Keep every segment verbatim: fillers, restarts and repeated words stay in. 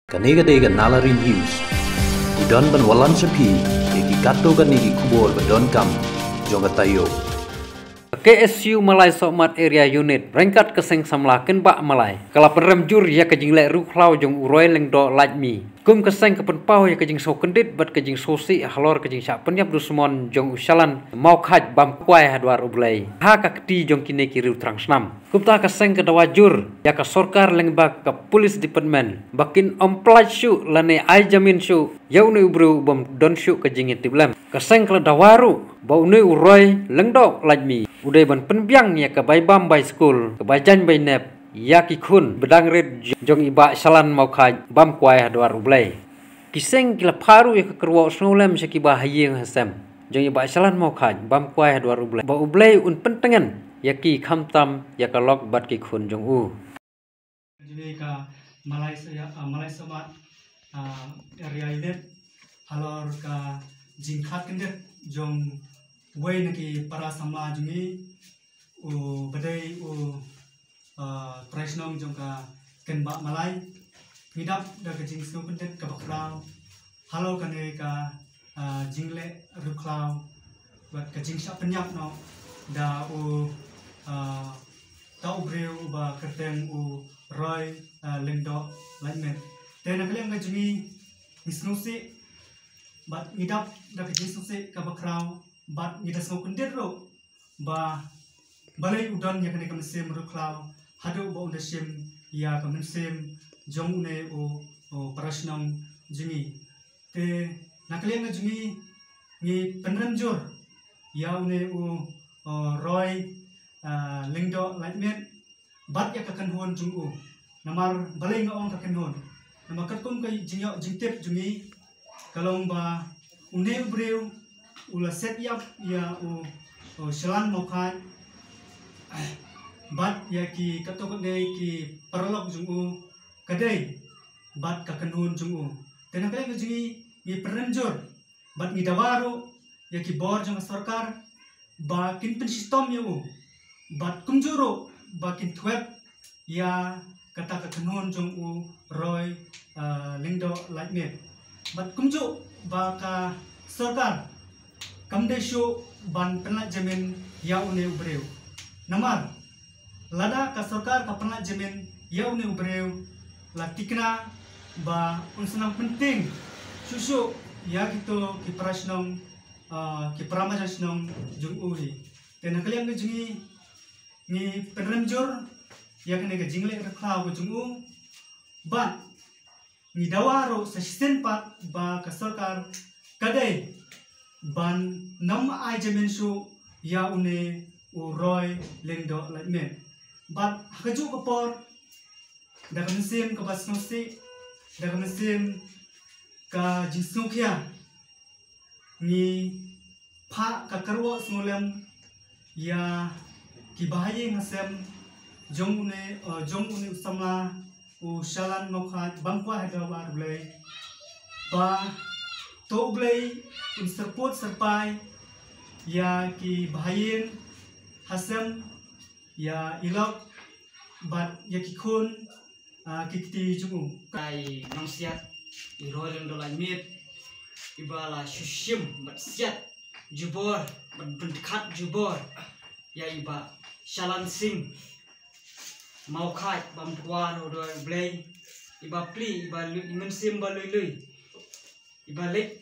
Kane ka dei ka Nalari News. Ngi don ban wallam sha phi ïa ki katto katne ki khubor ba donkam jong ka taïew. Ka K S U Malai Sohmat Area Unit ryngkat ka seng samla Kynbah Malai ka la pynrem jur ïa ka jingleh riewkhlaw jong u Roy Lyngdoh Laitmih. Kum ka seng ka pynpaw ïa ka jingsngewkyndit bad ka jingsngewsih halor ka jingshah pynïap dusmon jong u Shalan Mawkhait bam kwai ha dwar U Blei ha ka kti jong kine ki riew thrang snam. Kumta ka seng ka dawa jur ïa ka sorkar lyngba ka police department ba kin ym pyllait shuh lane ai jamin shuh ïa une u briew bym don shuh ka jingïatiplem. Ka seng ka la dawa ruh ba une u Roy Lyngdoh Laitmih u dei ban pynbiang ïa ka bai bam bai skul, ka bai jaiñ bai nep ïa ki khun ba dang rit jong i Bah Shalan Mawkhait bam kwai ha dwar U Blei. Ki seng ki la phah ruh ïa ka kyrwoh sngewlem sha ki ba ha ïing ha sem jong i Bah Shalan Mawkhait bam kwai ha dwar U Blei, ba U Blei un pyntngen ïa ki khamtam ïa ka lok bad ki khun jong u. Jong ka Malai Sohmat, ah, Malai Sohmat, ah, Area Unit halor ka jingkhadkyndit jong uwei na ki para samla jong ngi, u ba dei u, ah, trai shnong jong ka Kynbah Malai. Ngi dap da ka jingsngewkyndit kaba khraw halor kane ka, ah, jingleh riewkhlaw bad ka jingshah pynïap noh da u, ah, da u briew uba kyrteng u Roy, ah, Lyngdoh Laitmih. Te na ka liang ka jong ngi, ngi sngewsih bad ngi dap da ka jingsngewsih kaba khraw bad ngi da sngewkyndit ruh ba balei u don ïa kane ka mynsiem riewkhlaw haduh ba un da shim ïa ka mynsiem jong une u, u para shnong jong ngi. Te na ka liang ka jong ngi, ngi pynrem jur ïa une u, u Roy, ah, Lyngdoh Laitmih bad ïa ka kynhun jong u. Namar balei nga ong ka kynhun? Namar katkum ka jingïoh jingtip jong ngi, ka long ba une u briew u la set ïap ïa u, u Shalan Mawkhait bad ïa ki katto katne ki paralok jong u, ka dei bad ka kynhun jong u. Te na ka liang ka jong ngi, ngi pynrem jur bad ngi dawa ruh ïa ki bor jong ka sorkar ba kin pynshitom ïa u bad kumjuh ruh ba kin thwet ïa kata ka kynhun jong u Roy, ah, Lyngdoh Laitmih. Bad kumjuh ba ka sorkar kam dei shuh ban pynlait jamin ïa une u briew. Namar lada ka sorkar ka pynlait jamin ïa une u briew, la thikna ba un sa nang pyntieng shuh shuh ïa kito ki para shnong, ah, ki para marjan shnong jong u hi. Te na ka liang ka jong ngi, ngi pynrem jur ïa kane ka jingleh riewkhlaw ka jong u bad ngi dawa ruh sa shisien pat ba ka sorkar ka dei ban nym ai jamin shuh ïa une u Roy Lyngdoh Laitmih. Bad ha kajuh ka por, da ka mynsiem kaba sngewsih, da ka mynsiem ka jingsngewkhia, ngi phah ka kyrwoh sngewlem ïa ki bahaïing hasem jong une, eh, jong une u samla u Shalan Mawkhait bam kwai ha dwar U Blei, ba to U Blei un syrpud syrpai ïa ki bahaïing hasem, ïa i lok bad ïa ki khun, ah, ki kti jong u. Ka i nongsiat i Roy Lyngdoh Laitmih iba la shu shim bad siat jubor bad pyndkhat jubor ïa i Bah Shalan Singh Mawkhait bam kwai ha dwar U Blei, iba plie, iba lui, i mynsiem ba lui lui, iba leit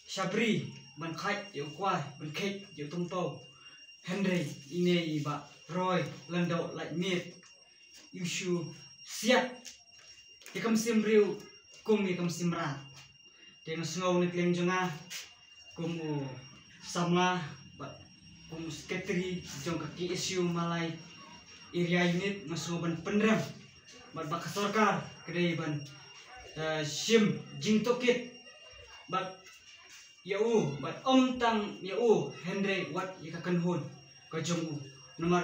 sha bri ban khait ïa u kwai, ban khait ïa u tympew. Hynrei ine i Bah Roy Lyngdoh Laitmih, u shu siat ïa ka mynsiem briew kum ïa ka mynsiem mrad. Te nga sngew na ka liang jong nga kum u samla bad kum u secretary jong ka K S U Malai Area Unit, nga sngew ban pynrem bad ba ka sorkar ka dei ban, eh, shim jingtohkit bad ïa u, bad ym tang ïa u, hynrei wat ïa ka kynhun ka jong u. Namar